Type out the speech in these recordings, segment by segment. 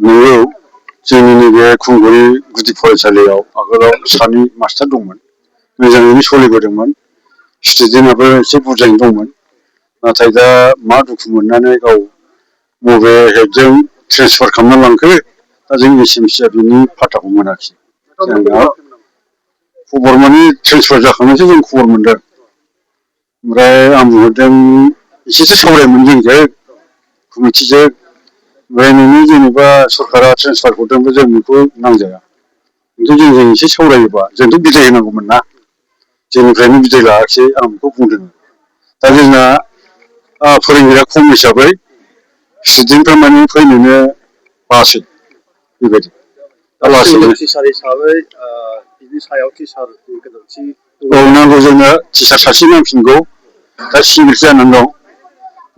नंगौ जोंनि नैबे खुंगुरि गुदि फरायसालियाव आगोलाव सानै मास्टार दंमोन मोजाङैनो सोलिबोदोंमोन स्टुडेन्टआबो एसे बुरजायैनो दंमोन नाथाय दा मा दुखु मोननानै गाव बबे हेडजों ट्रेन्सफार खालामना लांखो दा जों एसएमसिआ बिनि फात्ताखौ मोनाखिसै जोंहा खबर माने ट्रेन्सफार जाखांनायसो जों खबर मोनदों ओमफ्राय आं बुंहरदों एसेसो सावरायमोन जोंजों कमिटिजों ओमफ्राय नोंनि जेनेबा सरकारा ट्रेन्सफार हरदोंबा जों बेखौ नांजाया खिन्थु जोंजों एसे सावरायोबा जोंथ' बिदाय होनांगौमोन ना जोंनिफ्रायनो बिदाय लायाखिसै आं बेखौ बुंदों दा जोंना फोरोंगिरिया खम हिसाबै स्टुडेन्टफ्रा माने फैनोनो बासै बेबायदि दा लासैनो टिचार हिसाबै बिनि सायाव टिचारनि गोनांथि औ नांगौ जोंनो टिचार सासे नांफिनगौ दा सिभिल जानानै दं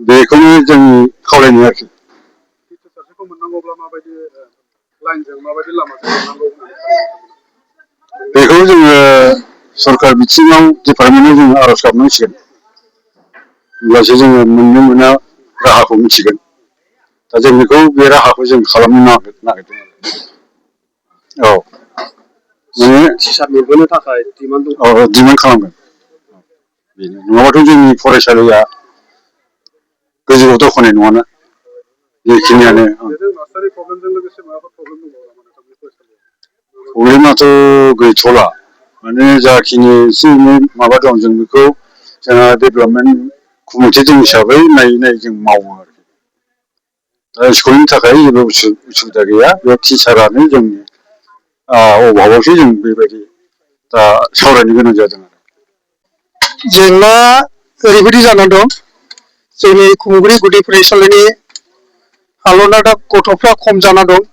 बेखौनो जोंनि खावलायनाय आरोखि टिचार सासेखौ मोननांगौब्ला माबायदि लाइनजों माबायदि लामाजों मोननांगौ बेखौ जोङो सरकार बिथिङाव डिपार्टमेन्टआव जोङो आर'ज गाबनांसिगोन होमब्लासो जोङो मोननो मोना राहाखौ मिथिगोन दा जों बेखौ बे राहाखौ जों खालामनो नागिरदों औ माने टिचार मोनबोनो थाखाय डिमान्ड दं औ डिमान्ड खालामगोन बेनो नङाबाथ' जोंनि फरायसालिया गोजौआव दावखोनाय नङाना बेखिनियानो प्रब्लेमाथ' गैथ'ला माने जाखिनि एसे एनै माबा दं जों बेखौ जोंहा डेभेलपमेन्ट कमिटि दं हिसाबै नायै नायै जों मावो आरोखि दा स्कुलनि थाखाय जेबो उसुबिदा गैया बे टिचारानो जोंनि अभाबावसो जों बेबायदि दा सावरायनो गोनां जादों आरो जेंना ओरैबायदि जानानै दं जोंनि खुंगुरि गुदि फरायसालिनि हालोदा दा गथ'फ्रा खम जाना दं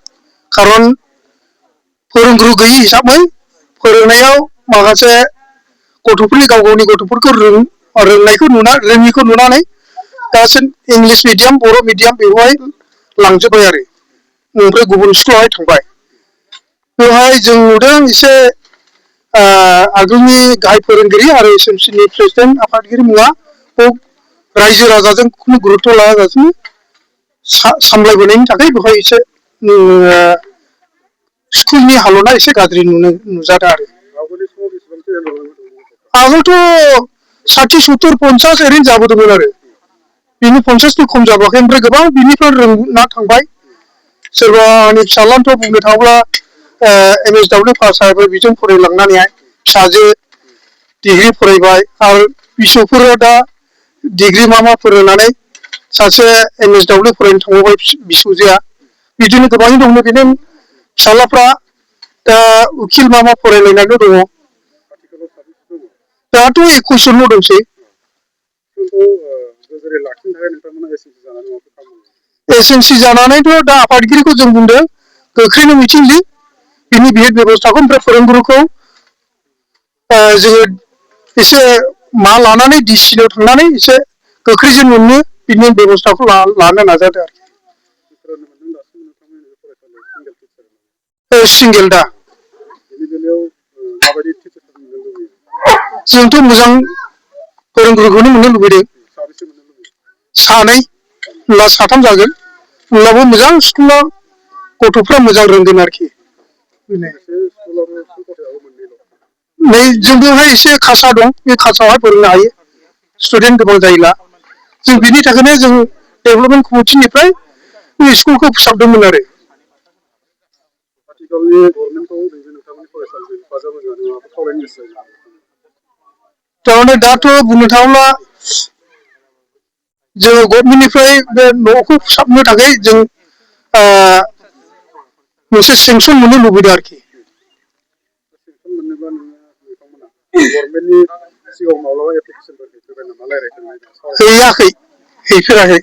खारन फोरोंगुरु गैयि हिसाबै फोरोंनायाव माखासे गथ'फोरनि गाव गावनि गथ'फोरखौ रोङिखौ नुनानै दासो इंलिश मिडियाम बर' मिडियाम बेवहाय लांजोब्बाय आरो ओमफ्राय गुबुन स्कुलावहाय थांबाय बेवहाय जों नुदों एसे आगोलनि गाहाय फोरोंगिरि आरो एसएमसिनि प्रेसिडेन्ट आफादगिरि मुङा रायजो राजाजों खुनु गुरुत्थ' लायाजासिनो सामलायबोनायनि थाखाय बेवहाय एसे स्कुलनि हालोदा एसे गाज्रि नुजादों आरो आगोलथ' 60-70-50 ओरैनो जाबोदोंमोन आरो बिनि 50नि खम जाबोआखै ओमफ्राय गोबां बिनिफ्राय रोंना थांबाय सोरबा आंनि फिसाज्लानोथ' बुंनो थाङोब्ला MSW पास जाबाय बिजों फरायलांनानैहाय फिसाजो डिग्री फरायबाय आरो फिसौफोरा दा डिग्री मा फोरोंनानै सासे MSW फरायनो थांबावबाय फिसौजोआ बिदिनो गोबां दङ बिदिनो फिसाज्लाफ्रा दा उकिल मा फरायलायनानै दङ दाथ' 21 जनल' दंसै एसएमसि जानानैथ' दा आफादगिरिखौ जों बुंदों गोख्रैनो मिथिं लिं बिनि बिहित बेबस्थाखौ ओमफ्राय फोरोंगुरुखौ जोङो एसे लानानै डिसिनाव थांनानै एसे गोख्रैजों मोननो बिनि बेबस्थाखौ लानो नाजादों आरो सिंगेल दा जोंथ' मोजां फोरोंगुरुखौनो मोननो लुबैदों सानै नङाब्ला साथाम जागोन होमब्लाबो मोजां स्कुलाव गथ'फ्रा मोजां रोंगोन आरोखि नै जों बेवहाय एसे खासा दं बे खासायावहाय फोरोंनो हायो स्टुडेन्ट गोबां जायोब्ला जों बिनि थाखायनो जों डेभेलपमेन्ट कमिटिनिफ्राय बे स्कुलखौ फोसाबदोंमोन आरो थारमाने दाथ' बुंनो थाङोब्ला जोङो गभर्नमेन्टनिफ्राय बे न'खौ फोसाबनो थाखाय जों मोनसे सेंसन मोननो लुबैदों आरोखि हैयाखै हैफेराखै